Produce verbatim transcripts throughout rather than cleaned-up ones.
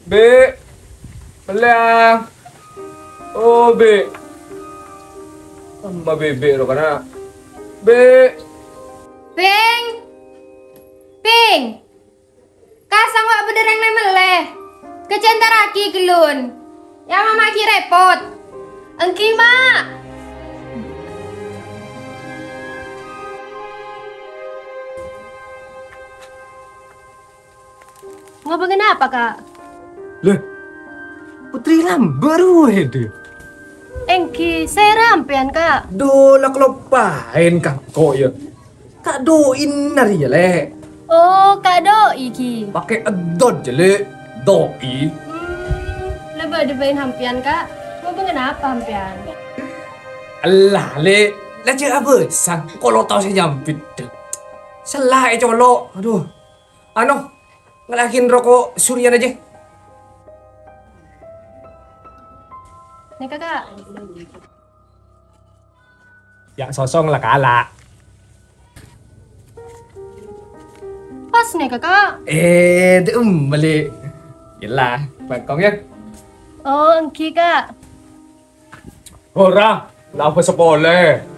Bi', mellè, ah. Oh, Bi'. Amma bèbè' ro kana'. Bi'. Pèng! Pèng! Ka' sangowa' bâdâ rèng mellè. Ka' entarraghi ghâllu. Yâ, Ma' ghi' rèpot. Èngghi, Ma'. Ngobâ napa, Ka'? Lè, Putri lambâ' rowa, dhi. Èngghi, sèra sampèyan, Ka'? Dhu, la kaloppaèn, Ka', ko' yâ. Ka' Do'i narèya, Lè'. Oh, Ka' Do'i, ghi. Pakai eddot jâ, Lè'. Do'i. Hmm, la bâdâ bâi sampèyan, Ka'. Ngobâ napa sampèyan? Ella, Lè'. La jhâ' abâsang, kolo tao sè nyambit. Sella ècolo'. Aduh. Ano, ngalakin roko' Suryan aja. Nèka, Ka'. Ya, sosong la kala. Pas nèka, Ka'. Eh, dhem, bâli. Yella, bengkong ya. Oh, èngghi, Ka'. Ora, la bâsa polè.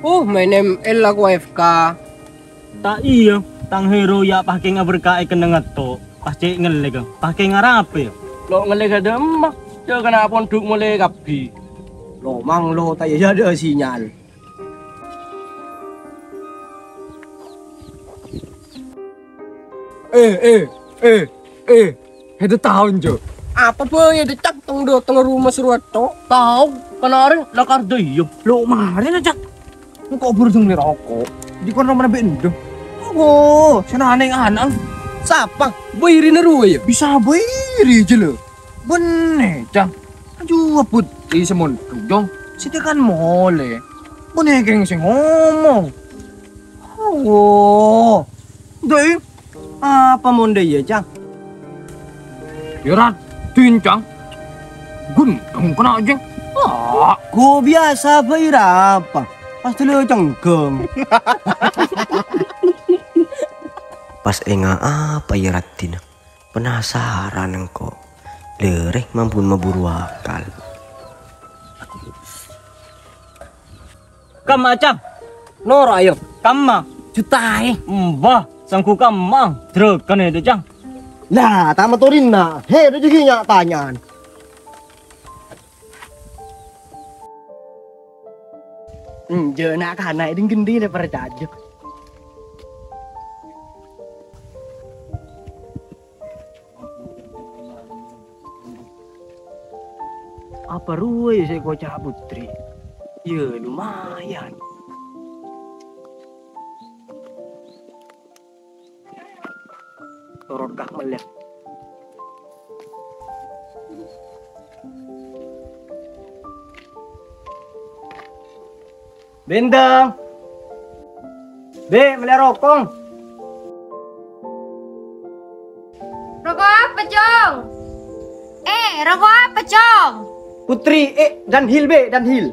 Oh, my name Ella Kuefka. Ta' iyâ, tang hero ya' pakèng aberka'è kennengnga to', pas cè' ngellèk, pakèng arapa yâ? Lo' ngellèk dâ' emma, jâ' kana' pondhuk molè kabbhi. Lo' mang lo' ta' iyâ dâ' sinyal. Eh, eh, eh, eh. Hèdâ taon, Jo. Apa bhâi dâ' cak teng-, teng roma sè rowa to? Tao, kanarin la kardâ iyâ. Lo' marèna, Cak. Engko' buru jâng roko'. Di kono mana bendeng. Oh, sè naneng anak. Sapa? Bâi rèna rowa yâ? Bisa bâi rè jâ la. Bânnè, Cang. Ajuwâ Putri sè mondhuk, Jong. Sè tekan molè. Bânnè kèng sè ngomong. Oh. Dâi, apa mon dâ' iyâ, Cang? Yâ, raddhin, Cang. Ghun, ghun kèna', Cang. Ah. Ghu biyasa bhâi arapa? Pastè la cenggheng. Pas enga' apa yâ raddhinna? Penasaran engko'. Lèrè mambu maburu akal. Kamma, Cang? Noro', ayo. Kamma? Jutaè. Mbah, sangghu kamma. Dreken itu, Cang. Lah, ta' matorinna. He, rejeki nya' tanyaan. Enjâ' na'-kana' ding gendhi le parcajâ. Apa rowa yâ sè èkoca' Putri? Yâ, lumayan. Torot ka' mellè. Bendang. Bi', mellè roko'. Roko' apa, Cong? Eh, roko' apa, Cong? Putri, eh, Dunhill, Bi', Dunhill.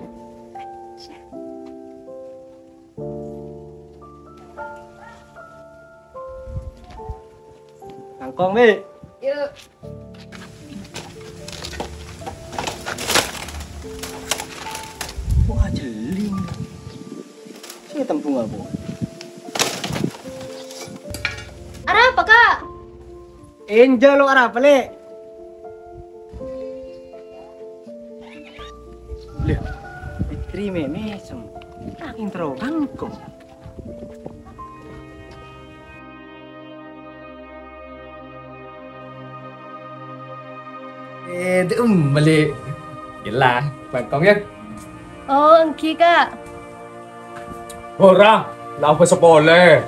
Langkong, Bi'. Yuk. Wah, jeling. Sè tembung apa? Arapa, Ka'? Enjâ' lo' arapa, Le'? Lè, Fitri mè' mèsem. Angèn terro kangkong. Eh, dâ' emma, Le'. Yella, bengkong, yâ. Oh, èngghi, Ka'. Ora, la bâsa polè.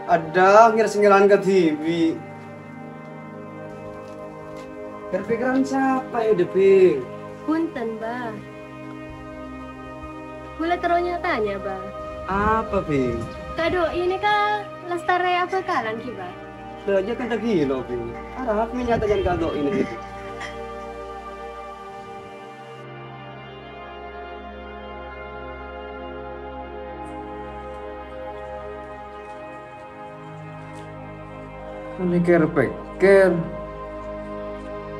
Adâ, ngèr-sèngèran kadhibi'. Pèr-pèkkèran sapa è dâ', Bhing? Bhunten, Bah. Kaulâ terro nya-tanya, Bah. Apa, Bhing? Kak Doi nèka lastarè abhâkalan, ghi, Bâ? Lah, iyâ kan tadi lo, Bhing. Arapa mè' nyata'an Kak Doi nèka? Mon èkèr-pèkèr,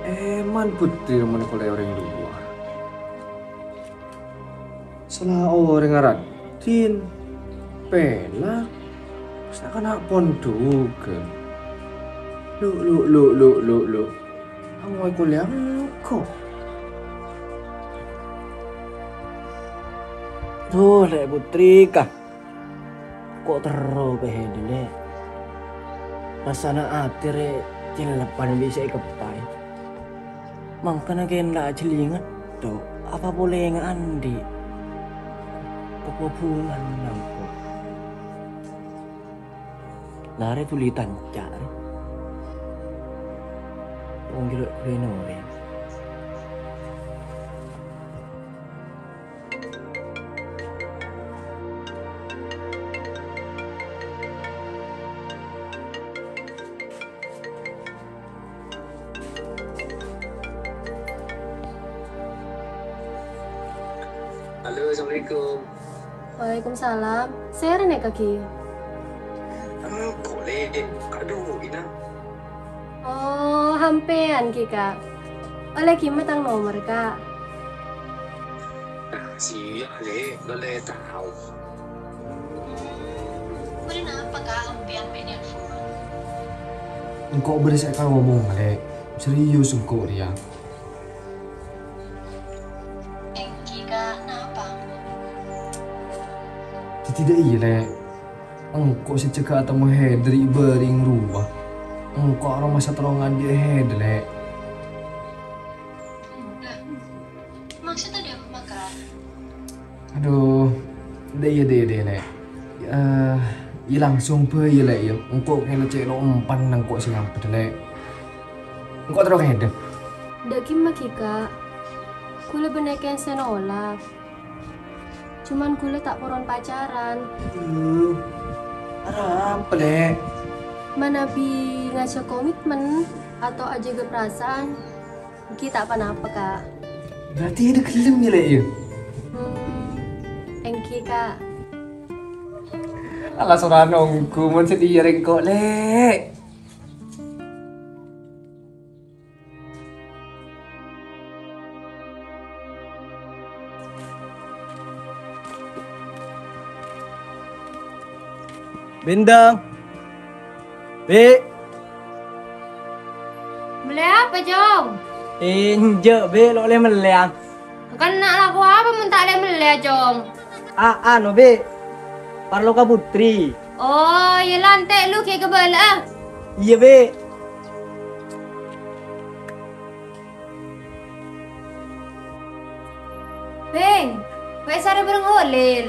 èman Putri mon èkollè orèng luwar. Sala orèng araddhin, pèlak, pas ta' kana' pondhughân. Lu, lu, lu, lu, lu, lu. Amoy kolè engko'. Duh, Lè' Putri, ka. Ko' terro pèhèdhâ, Lè'. Rassana atè rè cèllepan bi' sè èkeppa'è. Mangkana kèng la ajhellingan, to, apa polè nga' andi'? Koko bungan nangko. Larè tuli tanca', rè. Wong gila rè norè. Halo, assalamualaikum. Waalaikumsalam. Sèrè nèka, Ki? Engko', Lè'. Kak Doi, Nang. Oh, sampèyan, Ki, Kak. Ollè ghi' ma' tang nomer, Kak? Nah, siya, Lè'. Ollè tao. Bâdâ napa, Kak, sampèyan mè' nelpon? Engko' bâdâ sè èkaomong, Lè'. Serius engko' rèya. Èngghi, Kak, napa? Dhâddhi dâ' iyâ, Lè'. Engko' sè jâgâ atemmo Hedi bâreng rowa. Engko' aromasa terro ngandi'â Hedi, Lè'. Maksudnya ada apa, Kak? Adhu, dâ' iyâ, dâ' iyâ, dâ' iyâ, Lè'. Eh, iyâ langsung bhâi, Lè', iyâ. Engko' kèng cè' lo' empan engko' sè ngampèt, Lè'. Engko' terro ka Hedi. Dâ' ghi' ma' ghi', Kak. Kaulâ bânnè kèng sè nolak. Cuman kaulâ ta' poron pacaran. Duh, arapa, Lè'? Manabi ngajhâk komitmen atau ajâgâ perasaan, èngghi ta' ponapa, Kak. Berarti Hedi ghellem, yâ, Lè', yâ? Hmm, èngghi, Kak. Ala sora nongghu mon sè dhiyâ rèng ko', Lè'. Bendang. Bi'. Mellè apa, Jong? Enjâ', Bi', lo' ollè mellèyang. Kan na' lako apa mon ta' ollè mellè, Jong? A, anu, Bi'. Parlo ka Putri. Oh, iyâ la, ente' lu ghi' kabâlâ'â. Iyâ, Bi'. Beng, kowe sarè bâreng Holil.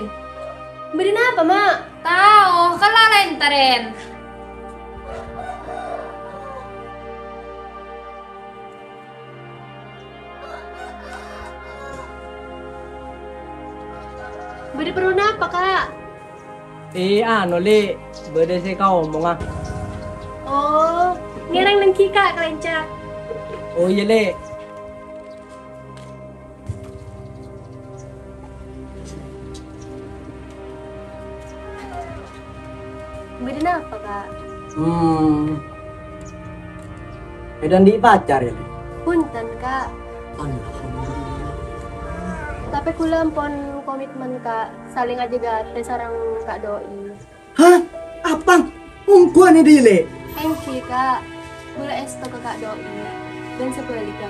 Bâdâ napa, Ma'? Tao, kala la èntarèn. Bâdâ parlo napa, Ka'? Eh, anu, Lè', bâdâ sè èkaomonga. Oh, ngèrèng neng ghi, Ka', kalènca'. Oh, iyâ, Lè'. Bâdâ napa, Ka'? Hmm. Bâdâ andi' pacar, yâ, Lè'? Bhunten, Ka'. Alhamdulillah. Tapè kaulâ ampon komitmen, Ka', salèng ajâgâ atè sareng Ka' Doi. Hah? Apa? Ongghuwân è dâlem? Èngghi, Ka'. Kaulâ èsto ka Ka' Doi. Bân sabhâligghâ.